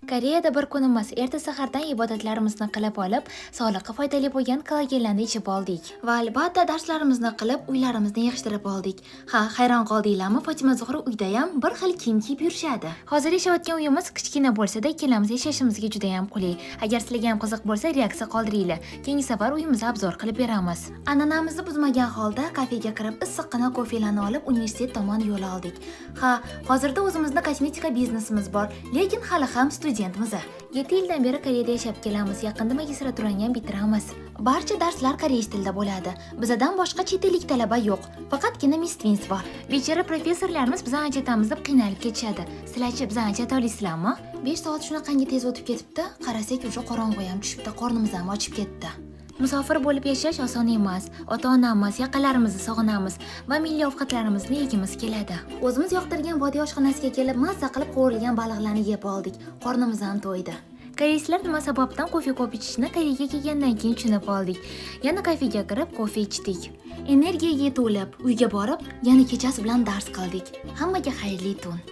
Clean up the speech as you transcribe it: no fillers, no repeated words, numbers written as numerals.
Koreyada bir kunimiz. Erta sahardan ibodatlarimizni qilib olib, sog'liqqa foydali bo'lgan kollagenlarni ichib oldik. Va albatta darslarimizni qilib, uylarimizni yig'ishtirib oldik. Ha, hayron qoldinglarmi? Fotima Zuhra uydayam bir xil kiyim kiyib yurishadi. Hozir yashayotgan uyimiz kichkina bo'lsa-da, ikkalamiz yashashimizga juda ham qulay. Agar sizlarga ham qiziq bo'lsa, reaksiya qoldiringlar. Keyingi safar uyimizni обзор qilib beramiz. An'anamizni buzmagan holda kafega kirib, issiqqina kofelarni olib, universitet tomon yo'l oldik. Ha, hozirda o'zimizni kosmetika biznesimiz bor, lekin hali ham studentmiz. 7 yildan beri Koreyada yashab kelamiz. Yaqinda magistraturani ham bitiramiz. Barcha darslar koreys tilida bo'ladi. Bizadan boshqa chet ellik talaba yo'q. Faqatgina Miss Twins bor. Bechora professorlarimiz bizani ajratamiz deb qiynalib ketishadi. Sizlarchi, bizani ajrata olasizlarmi? 5 soat shunaqangi tez o'tib ketibdi. Qarasak, уже qorong'u ham tushibdi, qornimiz ham ochib ketdi. Musofir bo'lib yashash oson emas. Ota-onamiz, yaqinlarimizni sog'inamiz va milliy ovqatlarimizni yegimiz keladi. O'zimiz yoqtirgan vodiy oshxonasiga kelib, mazza qilib qovurilgan baliqlarni yeb oldik. Qornimiz ham to'ydi. Koreyslar nima sababdan kofe ko'p ichishini Koreyaga kelgandan keyin tushunib oldik. Yana kafega kirib kofe ichdik. Energiyaga to'lib, uyga borib, yana kechasi bilan dars qildik. Hammaga xayrli tun.